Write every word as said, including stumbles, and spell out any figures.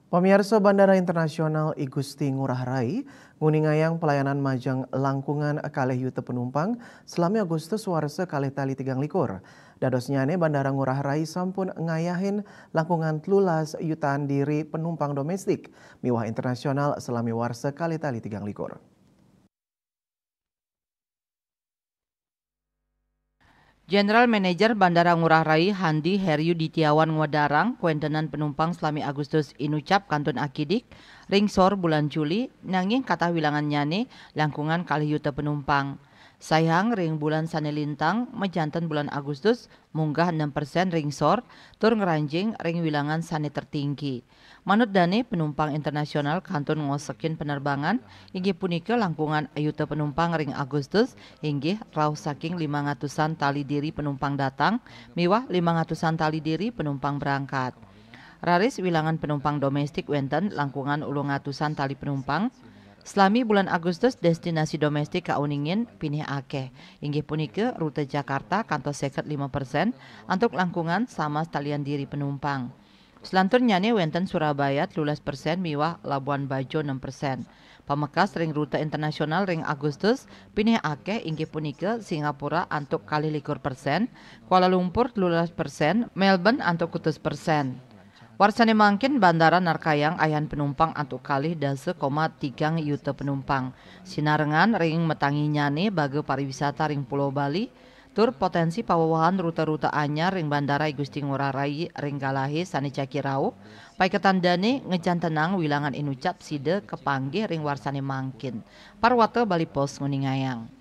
Pamiarsa, Bandara Internasional I Gusti Ngurah Rai nguningayang pelayanan majeng langkungan kalih yuta penumpang salami Agustus warsa kalih tali tigang likur. Dadosnyane, Bandara Ngurah Rai sampun ngayahin langkungan telulas yutaan diri penumpang domestik miwah internasional salami warsa kalih tali tigang likur. General Manager Bandara Ngurah Rai Handi Heryuditiawan ngwedarang kawentenan penumpang salami Agustus inucap kantun akidik ring sor bulan Juli, nanging katah wilangannyane langkungan kalih yuta penumpang. Sayang ring bulan sane lintang, majanten bulan Agustus, munggah enam persen ring sor, tur ngranjing ring wilangan sane tertinggi. Manut dane, penumpang internasional kantun ngosekin penerbangan, inggih punika langkungan ayuta penumpang ring Agustus, inggih rauh saking limang atusan tali diri penumpang datang miwah limang atusan tali diri penumpang berangkat. Raris wilangan penumpang domestik wenten langkungan ulung atusan tali penumpang. Salami bulan Agustus, destinasi domestik kauningin pinih akeh, inggih punika rute Jakarta kantos seket lima persen antuk langkungan samas talian diri penumpang. Selanturnyane wenten Surabaya telulas persen miwah Labuan Bajo enam persen. Pamekas ring rute internasional ring Agustus pinih akeh, inggih punika Singapura antuk kalih likur persen, Kuala Lumpur telulas persen, Melbourne antuk kutus persen. Warsane mangkin bandara narkayang ayahan penumpang antuk kalih dasa koma tigang yuta penumpang. Sinarengan ring matanginyane baga pariwisata ring Pulau Bali, tur potensi pawewehan rute-rute anyar ring Bandara I Gusti Ngurah Rai ring galahe sane jagi rauh, paiketan dane ngejantenang wilangan inucap sida kapanggih ring warsane mangkin. Parwata Bali Post nguningayang.